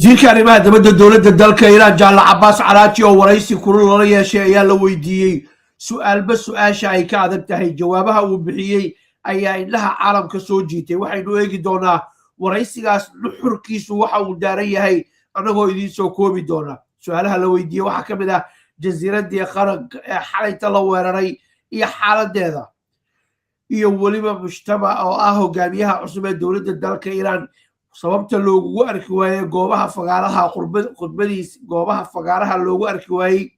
Wasiirka arrimaha dibadda dowladda dalka Iiraan, Jaalla Cabaas Caraaji, oo waraysi kulul lala yeeshay ayaa la weydiiyey su'aalba su'aasha ay ka adag tahay. Jawaabaha uu bixiyey ayaa indhaha caalamka soo jiitay. Waxaynu eegi doonaa waraysigaas nuxurkiisu waxa uu daaran yahay, annagoo idiin soo koobi doona. Su'aalaha la weydiiyey waxaa ka mid ah jasiiraddii Kharg ee xalayta la weeraray iyo xaaladeeda, iyo weliba Mujtaba oo ah hogaamiyaha cusub ee dowladda dalka Iiraan, sababta loogugu arki waayey goobaha fagaaraha khudbadiis, goobaha fagaaraha loogu arki waayey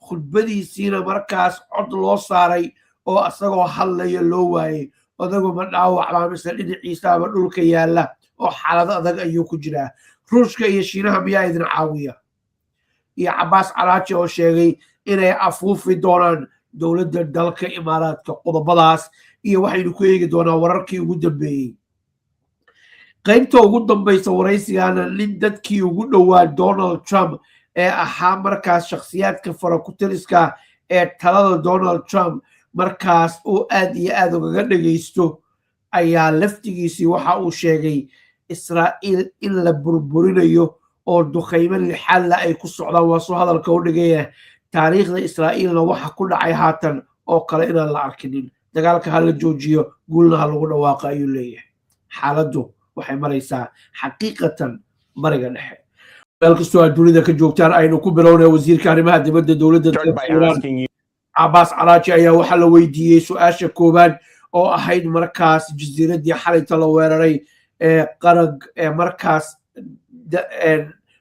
khudbadiisiina markaas cod loo saaray oo isagoo hadlaya loo waayey. Odagu ma dhaawacbaa mise dhinaciisaaba dhulka yaalla oo xaalado adag ayuu ku jiraa? Ruushka iyo Shiinaha miyaa idin caawiya? Iyo Cabaas Caraaji oo sheegay inay afuufi doonaan dowladda dalka Imaaraadka. Qodobadaas iyo waxaynu ku eegi doonaa wararkii ugu dambeeyey. Qaybta ugu dambaysa waraysigana, nin dadkii ugu dhowaa Donald Trump ee ahaa markaas shakhsiyaadka farakutiriska ee talada Donald Trump markaas uu aad iyo aad ugaga dhegaysto, ayaa laftigiisii waxa uu sheegay Israa'iil in la burburinayo oo duqaymo lixaadla ay ku socdaan. Waa soo hadalka u dhigaya. Taariikhda Israa'iilna waxa ku dhacay haatan oo kale inaan la arkinin. Dagaalka ha la joojiyo, guulna ha lagu dhawaaqa, ayuu leeyahay. Xaaladdu waxay maraysaa xaqiiqatan Bariga Dhexe. Meel kastoo aad dunida ka joogtaan, aynu ku bilownay. Wasiirka arrimaha dibadda dowladda dalka Iiraan, Cabaas Caraaji, ayaa waxaa la weydiiyey su'aasha koowaad oo ahayd markaas jasiiraddii xalayta la weeraray ee Kharg ee markaas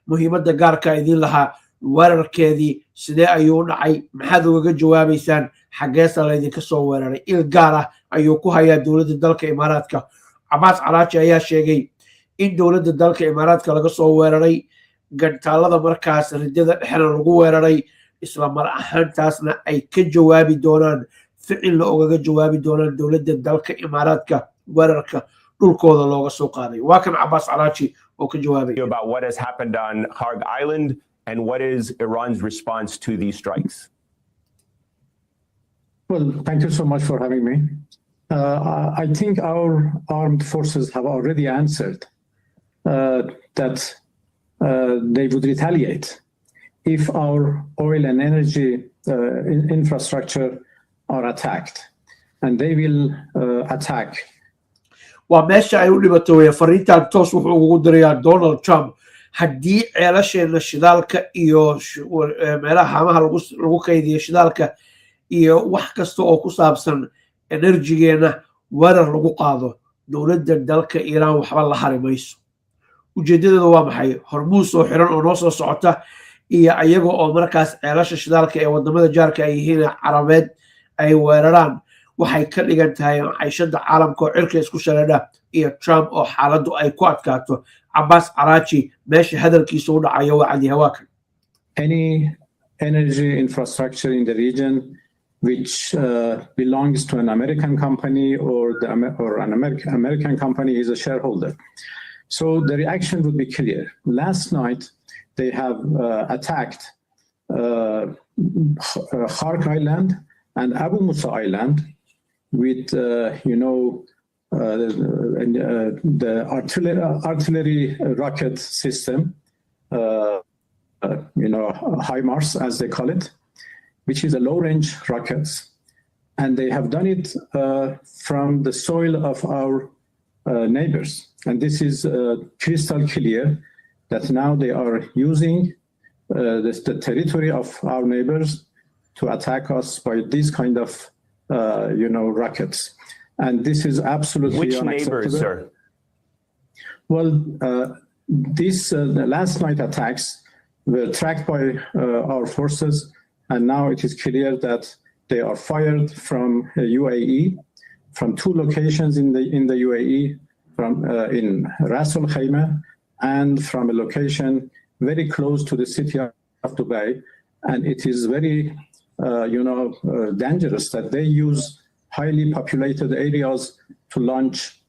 muhiimadda gaarka idiin lahaa, weerarkeedii sidee ayuu u dhacay? Maxaad ugaga jawaabaysaan? Xaggeesa laydinka soo weeraray? Il gaar ah ayuu ku hayaa dowladda dalka Imaaraadka. Cabaas Caraaji ayaa sheegay in dowladda dalka Imaaraadka laga soo weeraray gantaalada markaas ridada dhexena lagu weeraray, isla mar ahaantaasna ay ka jawaabi doonaan, ficilna ogaga jawaabi doonaan dowladda dalka Imaaraadka weerarka dhulkooda looga soo qaaday. Waa kan Cabaas Caraaji oo ka jawaabaya. About what has happened on Kharg Island and what is Iran's response to these strikes? Well, thank you so much for having me. I think our armed forces have already answered that they would retaliate if our oil and energy infrastructure are attacked, and they will attack. Waa meesha ay u dhibato weeye. Fariintan toos wuxuu ugu dirayaa Donald Trump: haddii ceelasheena shidaalka iyo meelaha haamaha lagu kaydiyo shidaalka iyo wax kasta oo ku saabsan energy-geena weerar lagu qaado, dowladda dalka Iiraan waxba la hari mayso. Ujeedadeeda waa maxay? Hormuus oo xiran oo noo soo socota iyo ayaga oo markaas ceelasha shidaalka ee wadamada jaarka ay yihiin Carabeed ay weeraraan, waxay ka dhigan tahay maciishada caalamka oo cirka isku shareedha iyo Trump oo xaaladdu ay ku adkaato. Cabaas Caraaji meesha hadalkiisa u dhacayo waa cadi hawaakan. Any energy infrastructure in the region which belongs to an American company or an American company is a shareholder. So the reaction would be clear. Last night, they have attacked Kharg Island and Abu Musa Island with the artillery rocket system, HIMARS, as they call it, which is a low-range rockets. And they have done it from the soil of our neighbors. And this is crystal clear that now they are using the territory of our neighbors to attack us by these kind of rockets. And this is absolutely Which unacceptable. Neighbors, sir? Well, the last night attacks were tracked by our forces, and now it is clear that they are fired from UAE, from two locations in the UAE, from in Ras Al Khaimah, and from a location very close to the city of Dubai. And it is very dangerous that they use highly populated areas to launch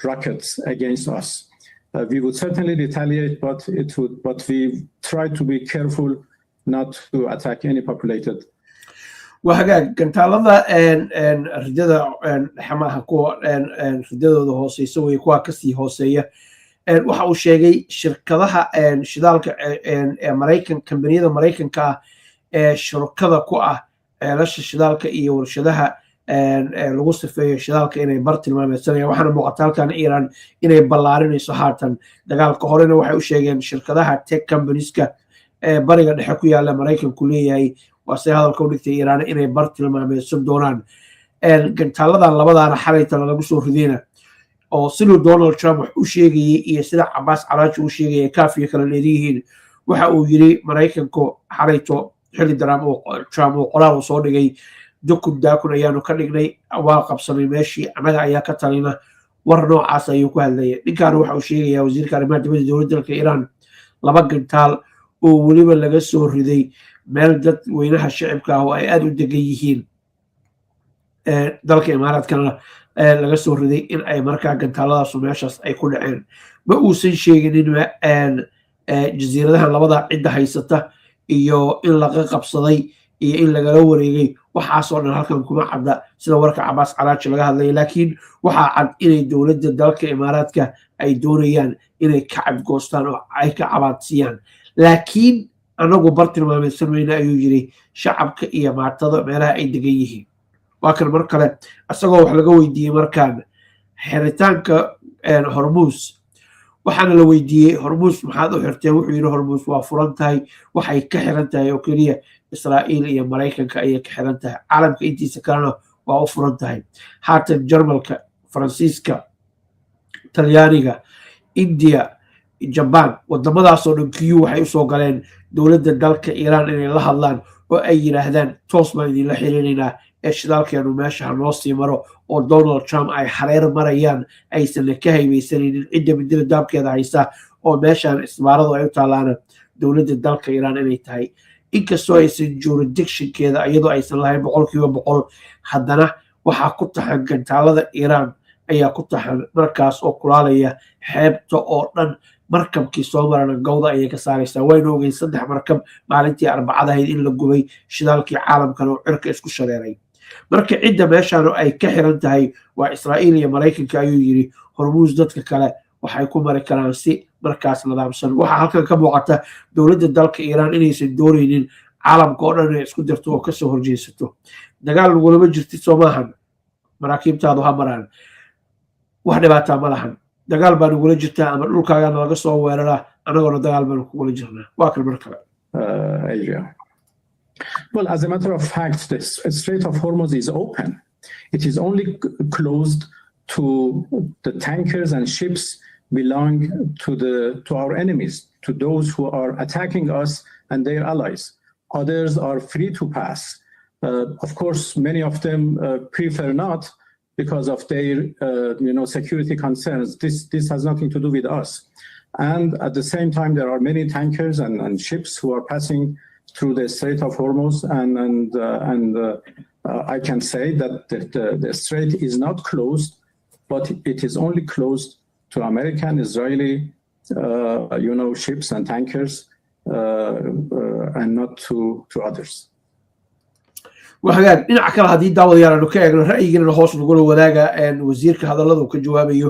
rockets against us. We would certainly retaliate, but we try to be careful not to attack any populated Waa hagaag. Gantaalada ridada dhexmaha, kuwa ridadooda hooseysa wey, kuwa kasii hooseeya. Waxa uu sheegay shirkadaha shidaalka ee Maraykan, kambaniyada Maraykanka ah ee shurukada ku ah ceelasha shidaalka iyo warshadaha lagu sifeeyo shidaalka, inay bar tilmaameysanayaan. Waxaana muuqata halkan Iran inay ballaarinayso haatan dagaalka. Horena waxay u sheegeen shirkadaha tech companieska ee Bariga Dhexe ku yaala Maraykanku leeyahay, waa say hadalka u dhigtay Iiraan, inay bar tilmaameysan doonaan. Gantaaladan labadaana xalaytana lagu soo ridayna, oo siduu Donald Trump wax u sheegayey iyo sida Cabaas Caraaji u sheegayay kaafiyo kala leediyihiin. Waxa uu yiri Maraykanku xalayto xilli Trump uu qoraal uu soo dhigay, "Dukun daakun ayaanu ka dhignay, waa qabsanay meeshii, annaga ayaa ka talina." War noocaas ayuu ku hadlayay. Ninkaana waxa uu sheegayaa, wasiirka arrimaha dibadda dowladda dalka Iiraan, laba gantaal oo weliba laga soo riday meel dad weynaha shicibka ah oo ay aada u degan yihiin dalka Imaaraadkana laga soo riday, in ay markaa gantaaladaasu meeshaas ay ku dhaceen. Ma uusan sheeginin jasiiradahan labada cidda haysata iyo in laga qabsaday iyo in lagala wareegay. Waxaasoo dhan halkan kuma cadda sida warka Cabaas Caraaji laga hadlaya, laakiin waxaa cad inay dowladda dalka Imaaraadka ay doonayaan inay ka cadgoostaan oo ay ka cabaadsiiyaan. "Laakiin anagu bar tilmaameysan mayna," ayuu yiri, "shacabka iyo maatada meelaha ay degan yihiin." Waa kan mar kale isagoo wax laga weydiiyey markaan xiritaanka Hormuus. Waxaana la weydiiyey, "Hormuus maxaad u xirteen?" Wuxuu yidhi, "Hormuus waa furan tahay, waxay ka xiran tahay oo keliya Israa'iil iyo Maraykanka ayay ka xiran tahay, caalamka intiisa kalena waa u furan tahay." Haatan Jarmalka, Faransiiska, Talyaaniga, India, Jabaan, wadamadaasoo dhan queue waxay usoo galeen dowladda dalka Iiraan inay la hadlaan oo ay yidhaahdaan, "Toos baan idinla xiriiraynaa ee shidaalkeenu meesha ha noo sii maro," oo Donald Trump ay xareer marayaan, aysanna ka haybaysanaynin cidda midida daabkeeda haysa oo meeshaan isbaaradu ay u taalaana dowladda dalka Iiraan inay tahay. Inkastoo aysan jurisdictionkeeda iyadoo aysan lahayn 100%, haddana waxaa ku taxan gantaalada Iiraan ayaa ku taxan markaas oo kulaalaya xeebta oo dhan. Markabkii soo marana gawda ayay ka saaraysaa. Waynu ogeyn saddex markab maalintii Arbacada ahayd in la gubay, shidaalkii caalamkan oo cirka isku shareeray. Marka cidda meeshaan ay ka xiran tahay waa Israa'iil iyo Maraykanka, ayuu yiri. Hormuus dadka kale waxay ku mari karaan si markaas nidaamsan. Waxaa halkan ka muuqata dowladda dalka Iiraan inaysan doonaynin caalamka oo dhan inay isku dirto oo kasoo horjeesato. Dagaal lagulama jirtid, soo maahan? Maraakiibtaadu ha maraan, wax dhibaataa ma lahan. Dagaal baa nagula jirtaa ama dhulkaagana laga soo weeraraa, annagoona dagaal baanu kugula jirnaa. Waa kan mar kale. Area. Well, as a matter of fact, the Strait of Hormuz is open. It is only closed to the tankers and ships belong to our enemies, to those who are attacking us and their allies. Others are free to pass. Of course, many of them prefer not because of their security concerns. This has nothing to do with us. And at the same time, there are many tankers and ships who are passing through the Strait of Hormuz, and I can say that the strait is not closed, but it is only closed to American, Israeli, ships and tankers, and not to others. Wahagaag, dhinaca kale haddii daawadayaal aanu ka eegno, ra'yigiinana hoos nagula wadaaga wasiirka hadallada uu ka jawaabayo.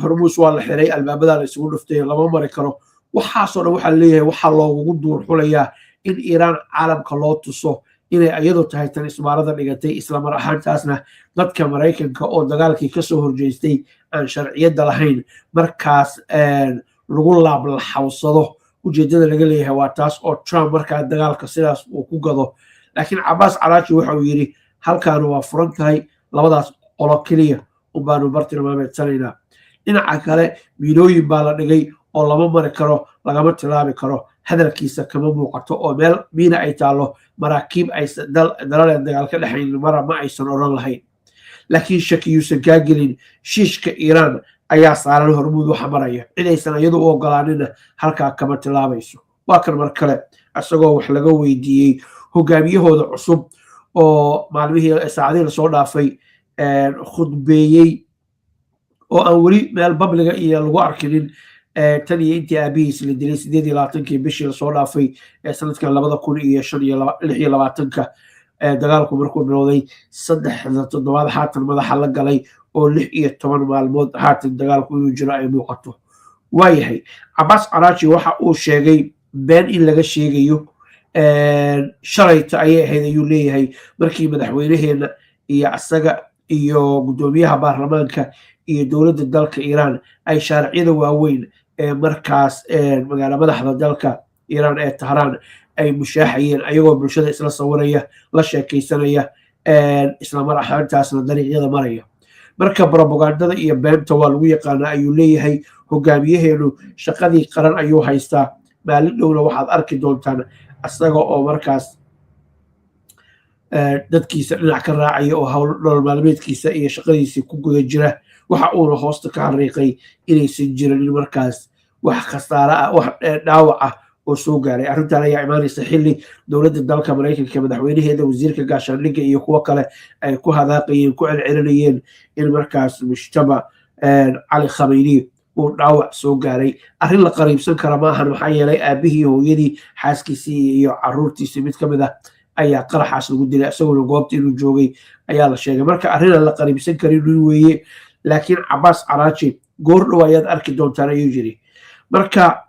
Hormuus waa la xiray, albaabadaa la isugu dhuftay, lama mari karo. Waxaasoo dhan waxaa leeyahay waxaa loogugu duur xulayaa in Iiraan caalamka loo tuso inay iyadu tahay tan isbaarada dhigatay, islamar ahaantaasna dadka Maraykanka oo dagaalkii kasoo horjeestay aan sharciyadda lahayn markaas lagu laablaxawsado. Ujeedada laga leeyahay waa taas, oo Trump markaa dagaalka sidaas uu ku gado. Laakiin Cabaas Caraaji waxa uu yidhi, "Halkaanu waa furan tahay, labadaas qolo keliya unbaanu bartilmaameedsanaynaa." Dhinaca kale miinooyin baa la dhigay oo lama mari karo, lagama tilaabi karo. Hadalkiisa kama muuqato oo meel miina ay taallo maraakiib ay dalaleen dagaal ka dhexayn mara ma aysan odhan lahayn. Laakiin shaki yuusan kaa gelin, shiishka Iiraan ayaa saaran Hormuud waxa maraya. Cid aysan iyadu u ogolaanina halkaa kama tilaabayso. Waa kan mar kale isagoo wax laga weydiiyey hogaamiyahooda cusub oo maalmihii saacadihii lasoo dhaafay khudbeeyey, oo aan weli meel publicga iyo lagu arkinin tan iyo intii aabihiis la dilay 28-kii bishii lasoo dhaafay ee sanadkan 2026-ka. Dagaalku markuu bilowday 3-da toddobaad haatan madaxa la galay, oo 16 maalmood haatan dagaalku inuu jiro ay muuqato. Waayahay, Cabaas Caraaji waxa uu sheegay been in laga sheegayo. Shalayta ayay ahayd, ayuu leeyahay, markii madaxweynaheena iyo asaga iyo guddoomiyaha baarlamaanka iyo dowladda dalka Iiraan ay shaariciyada waaweyn ee markaas magaala madaxda dalka Iiraan ee Tahraan ay mushaaxayeen, ayagoo bulshada isla sawiraya, la sheekaysanaya, isla mar ahaantaasna dariiqyada maraya. Marka brobagandada iyo beenta waa lagu yaqaanaa, ayuu leeyahay. Hogaamiyaheenu shaqadii qaran ayuu haystaa. Maalin dhowna waxaad arki doontaan isaga oo markaas dadkiisa dhinac ka raacaya oo hawl nolol maalmeedkiisa iyo shaqadiisii ku guda jira. Waxa uuna hoosta ka xariiqay inaysan jirin markaas wax khasaare ah, wax dhaawac ah oo soo gaaray. Arrintan ayaa imaanaysa xilli dowladda dalka Maraykanka, madaxweynaheeda, wasiirka gaashaandhigga iyo kuwo kale ay ku hadaaqayeen, ku celcelinayeen in markaas Mujtaba Cali Khameyni uu dhaawac soo gaaray. Arrin la qariibsan kara ma ahan, maxaa yeelay aabihii, hooyadii, xaaskiisii iyo caruurtiisii mid ka mid ah ayaa qaraxaas lagu dilay, isaguna goobta inuu joogay ayaa la sheegay. Marka arrin aan la qariibsan karin weeye, laakiin Cabaas Caraaji goor dhow ayaad arki doontaan, ayuu yiri. Marka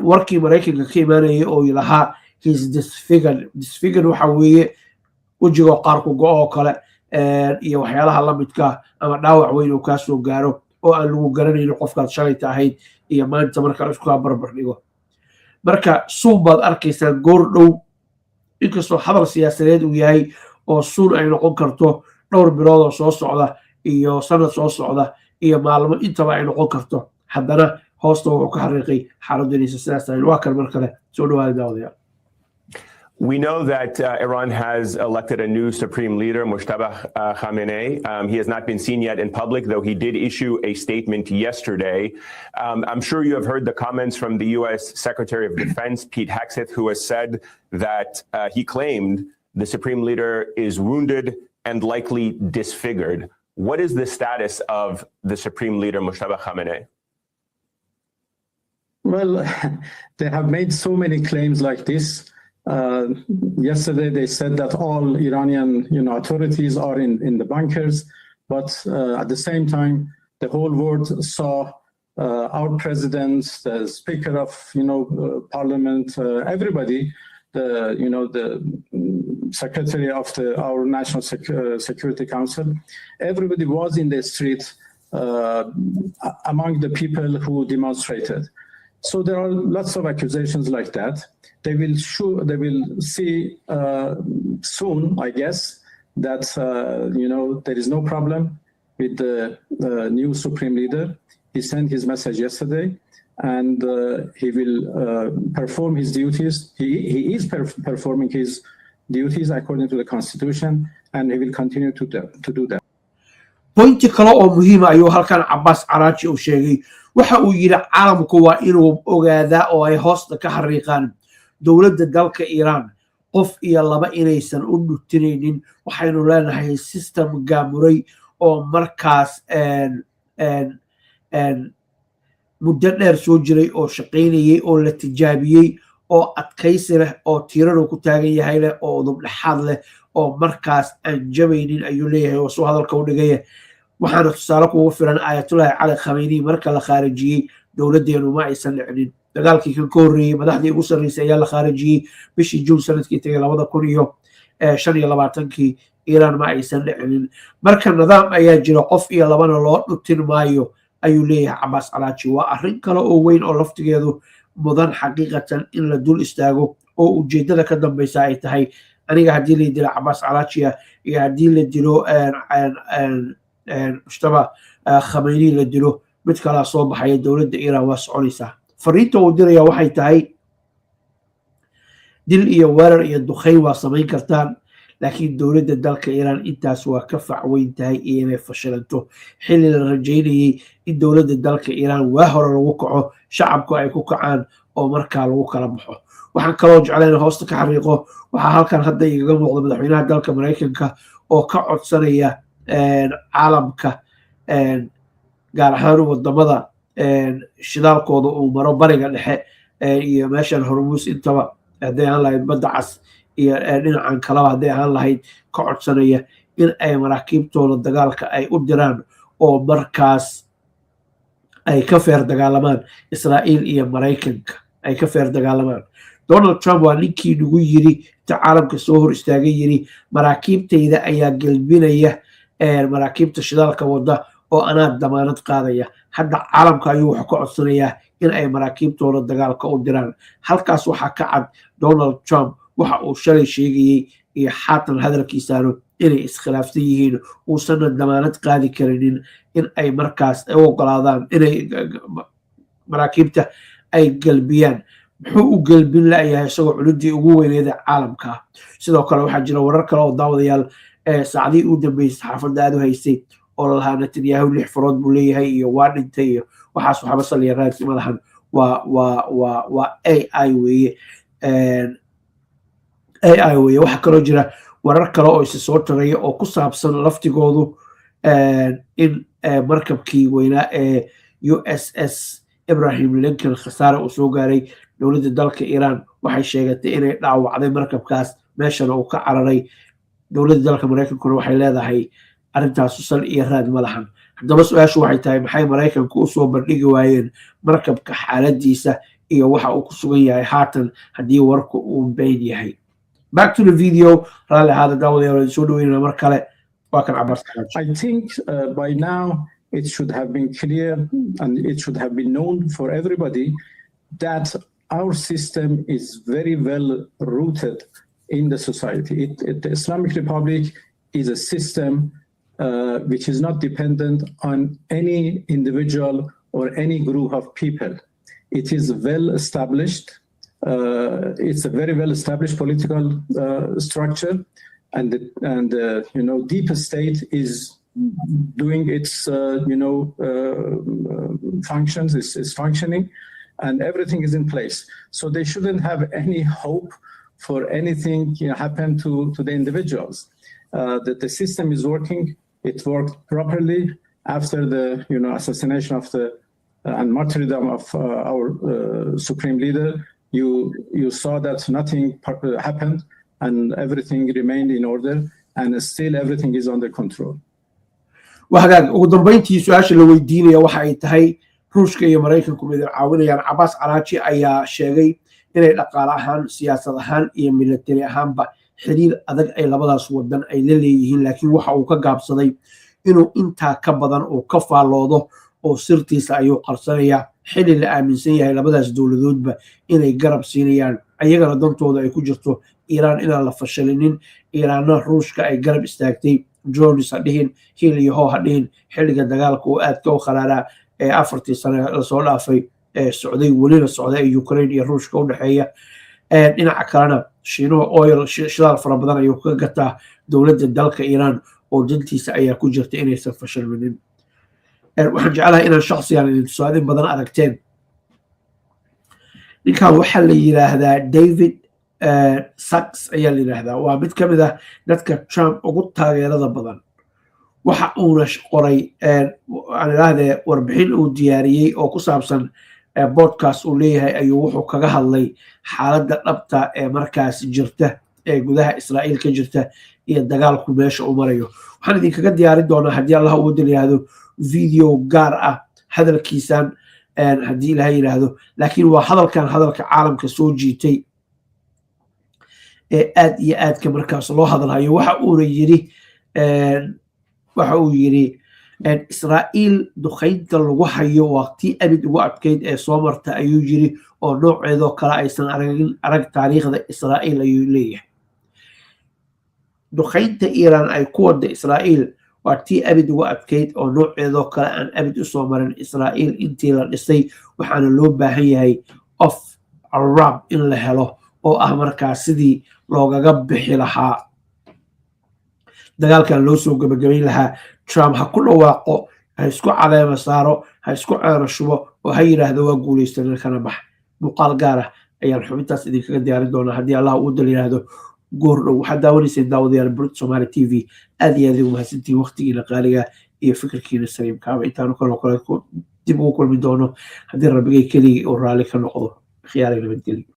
warkii Maraykanka ka imaanayay oo lahaa "He's disfigured", disfigured waxa weeye wejigoo qaarku go' oo kale iyo waxyaalaha lamidka, ama dhaawac weyn uu kaa soo gaaro oo aan lagu garanaynin qofkaad shalayta ahayd iyo maanta marka la isku kaa barbar dhigo. Marka suun baad arkaysaan goor dhow, inkastoo hadal siyaasadeed uu yahay oo suun ay noqon karto dhowr bilood oo soo socda iyo sanad soo socda iyo maalmo intaba ay noqon karto, haddana hoosta wuxuu ka xariiqay xaaladdu inaysan sidaas ahayn. Waa kan mar kale, soo dhawaada, daawadayaal. We know that Iran has elected a new supreme leader, Mojtaba Khamenei. He has not been seen yet in public, though he did issue a statement yesterday. I'm sure you have heard the comments from the U.S. Secretary of Defense, Pete Hegseth, who has said that he claimed the supreme leader is wounded and likely disfigured. What is the status of the supreme leader, Mojtaba Khamenei? Well, they have made so many claims like this. Yesterday, they said that all Iranian authorities are in the bunkers, but at the same time, the whole world saw our president, the speaker of parliament, everybody, the you know the secretary of the our National Security Council, everybody was in the street among the people who demonstrated. So there are lots of accusations like that. They will see soon, I guess, that there is no problem with the new supreme leader. He sent his message yesterday, and he will perform his duties. He is performing his duties according to the constitution, and he will continue to do that. Point kale oo muhiima ayuu halkan Cabaas Caraaji uu sheegay. Waxa uu yidhi caalamku waa inuu ogaadaa oo ay hoosta ka xariiqaan dowladda dalka Iiraan qof iyo laba inaysan u dhutinaynin. Waxaynu leenahay system gaamuray oo markaas muddo dheer soo jiray oo shaqaynayay oo la tijaabiyey oo adkaysi leh oo tiiranu ku taagan yahay leh oo udub dhexaad leh oo markaas aan jabaynin, ayuu leeyahay oo soo hadalka u dhigaya. Waxaana tusaale kugu filan Aayatullahi Cali Khameyni marka la khaarijiyey, dowladdeenu ma aysan dhicinin. Dagaalkii kan ka horreeyey madaxdii ugu sarreysay ayaa la khaarijiyey bishii Juun sanadkii tegay 2025-kii. Iiraan ma aysan dhicinin. Marka nidaam ayaa jira, qof iyo labana loo dhutin maayo, ayuu leeyahay Cabaas Calaaji. Waa arrin kale oo weyn oo laftigeedu mudan xaqiiqatan in la dul istaago, oo ujeeddada ka dambeysa ay tahay aniga haddii la dilo Cabaas Calaajiya iyo haddii la dilo Mujtaba Khameyni la dilo, mid kalaa soo baxaya, dowladda Iiraan waa soconaysaa. Fariinta uu diraya waxay tahay dil iyo weerar iyo duqeyn waa samayn kartaan, laakiin dowladda dalka Iiraan intaas waa ka facweyn tahay iyo inay fashilanto, xilli la rajaynayey in dowladda dalka Iiraan waa hore lagu kaco, shacabku ay ku kacaan oo markaa lagu kala baxo. Waxaan kaloo jeclayn hoosta ka xariiqo, waxaa halkan hadda igaga muuqda madaxweynaha dalka Maraykanka oo ka codsanaya caalamka, gaar ahaan wadamada shidaalkooda uu maro Bariga Dhexe iyo meeshan Hormuus intaba hadday ahaan lahayd, Badda Cas iyo dhinacan kalaba hadday ahaan lahayd, ka codsanaya in ay maraakiibtooda dagaalka ay u diraan oo markaas ay Ay ka feer dagaalamaan Israa'iil iyo Maraykanka, ay ka feer dagaalamaan. Donald Trump waa ninkii nagu yiri, inta caalamka soo hor istaagay yiri, "Maraakiibtayda ayaa gelbinaya maraakiibta shidaalka wadda oo anaa damaanad qaadaya." Hadda caalamka ayuu wuxuu ka codsanayaa in ay maraakiibtooda dagaalka u diraan. Halkaas waxaa ka cad Donald Trump waxa uu shalay sheegayey iyo xaatan hadalkiisaanu inay iskhilaafsan yihiin, uusanna damaanad qaadi karinin in ay markaas u ogolaadaan inay maraakiibta ay gelbiyaan. Muxuu u gelbin la'yahay isagoo culudii ugu weyneeda caalamka? Sidoo kale waxaa jira warar kale oo, daawadayaal, saacadihii u dambeysay saxaafadda aad u haystay oo lalahaa Netanyahu lix farood buu leeyahay iyo waa dhintay iyo waxaas. Waxba saliya raadsi ma lahan, waa AI weeye, AI weeye. Waxaa kaloo jira warar kale oo isa soo taraya oo ku saabsan laftigoodu in markabkii weynaa ee USS Abraham Lincoln khasaare uu soo gaaray. Dowladda dalka Iiraan waxay sheegatay inay dhaawacday markabkaas, meeshana uu ka cararay. Dowladda dalka Maraykankuna waxay leedahay arrintaasu sal iyo raad ma lahan. Haddaba su-aashu waxay tahay, maxay Maraykanku usoo bandhigi waayeen markabka xaaladiisa iyo waxa uu ku sugan yahay haatan, haddii warku uu been yahay? Back to the video. Raalli ahaada, daawadayaal, soo dhaweynana mar kale. Waa kan Cabaas. I think by now it should have been clear and it should have been known for everybody that our system is very well rooted in the society. The Islamic Republic is a system which is not dependent on any individual or any group of people. It is well established. It's a very well established political structure, and deep state is doing its functions, is functioning, and everything is in place. So they shouldn't have any hope for anything happen to the individuals. That the system is working. It worked properly after the assassination of the and martyrdom of our supreme leader. You saw that nothing happened and everything remained in order, and still everything is under control. Waa hagaag. Ugu dambeyntii, su-aasha la weydiinaya waxa ay tahay, Ruushka iyo Maraykanku midin caawinayaan? Cabaas Caraaji ayaa sheegay inay dhaqaale ahaan, siyaasad ahaan iyo military ahaanba xiriir adag ay labadaas wadan ay la leeyihiin, laakiin waxa uu ka gaabsaday inuu intaa ka badan uu ka faalloodo oo sirtiisa ayuu qarsanayaa, xilli la aaminsan yahay labadaas dowladoodba inay garab siinayaan, ayagana dantooda ay ku jirto Iiraan inaan la fashalinin. Iiraanna Ruushka ay garab istaagtay, drones ha dhihin, hiil iyo hoo ha dhihin, xilliga dagaalka oo aadka u kharaaraa ee 4-tii sane lasoo dhaafay ee socday, welina socday, ee Ukraine iyo Ruushka u dhexeeya. Dhinaca kalena Shiinuhu oil, shidaal fara badan ayuu kaga gataa dowladda dalka Iiraan, oo dantiisa ayaa ku jirta inaysan fashilminin. Waxaan jeclahay inaan shaksigan idin tusaadin badan aragteen. Ninkan waxaa la yiraahdaa David Sacks ayaa la yiraahdaa. Waa mid ka mid ah dadka Trump ugu taageerada badan. Waxa uuna qoray, aan idhaahdee, warbixin uu diyaariyey oo ku saabsan podcast uu leeyahay ayuu wuxuu kaga hadlay xaaladda dhabta ee markaas jirta ee gudaha Israa'iil ka jirta iyo dagaalku meesha uu marayo. Waxaan idinkaga diyaarin doonaa, haddii Allah uu dal yiraahdo, video gaar ah hadalkiisan, haddii Ilaha yidhaahdo. Laakiin waa hadalkan hadalka caalamka soo jiitay ee aad iyo aadka markaas loo hadalhayo. Waxa uu yiri, "Israa'iil duqaynta lagu hayo waa tii abid ugu adkayd ee soo marta," ayuu yiri, "oo nooceedoo kale aysan aragin arag taariikhda Israa'iil," ayuu leeyahay. Duqaynta Iiraan ay ku wadda Israa'iil waa tii abid ugu adkayd oo nooceedoo kale aan abid usoo marin Israa'iil intii la dhisay, waxaana loo baahan yahay off ramp in la helo oo ah markaas sidii loogaga bixi lahaa dagaalkan, loo soo gebagabayn lahaa. Trump ha ku dhawaaqo, ha isku caleema saaro, ha isku ceeno shubo oo ha yidhaahdo waa guulaysan, kana bax. Muuqaal gaar ah ayaan xubintaas idinkaga diyaarin doonaa, haddii Allah uu dal yidhaahdo, goor dhow. Waxaad daawanayseen, daawadayaal, Burid Somaali TV. Aad iyo aad ugu mahadsantihiin waqtigiina qaaliga iyo fikirkiina saliimkaaba. Intaanu kaloo kale dib ugu kulmi doono, haddii Rabbigay keligii uu raalli ka noqdo, khiyaaray, nabadgelyo.